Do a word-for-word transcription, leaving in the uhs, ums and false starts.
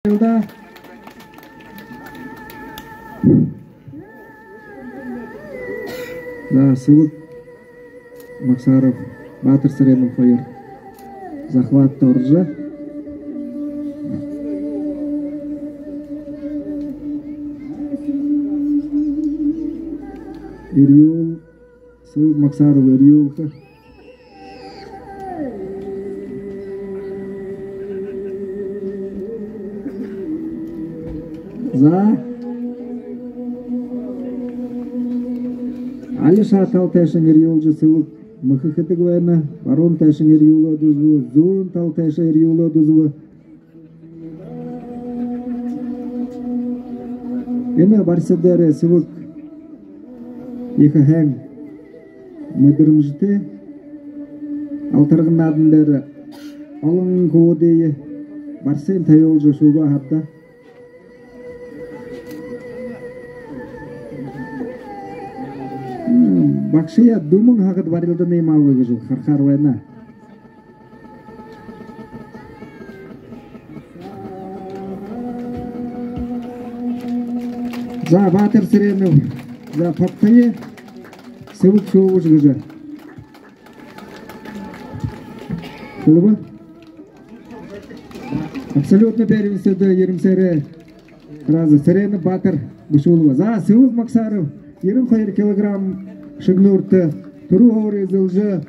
Эл даа. За, Сэбэг Максаров, Баатар Цыренов хоёр захватта орожо, эрьюул-, Сэбэг Максаров эрьюулхэ. За. Алишаа тал тээшэнь эрьюулжэ, Сэбэг мэхэхэдэг байна. Баруун тээшэнь эрьюулээд үзэбэ, зүүн тал тээшэнь эрьюулээд үзэбэ. Энэ барьса дээрэ Сэбэг ехэ һайн мэдэрэмжэтэй. Алтарган наадан дээрэ олон хүбүүдые барьсыень табюулжа шүүгээ һаа даа. М, багшаяа дүмэн һахад барилдана юм аа гэжэ харахаар байна. За, Баатар Цыренов, за, тогтоё, Сэбэг шүүбэш гэжэ хэлэбэ. Абсолютно первенстводо ерэмсээрээ сразу Цыренов Баатар бэшүүлбэ. За, Сэбэг Максаров, ерэн хоёр килограмм шэгнүүртэ түрүү һуури эзэлжэ,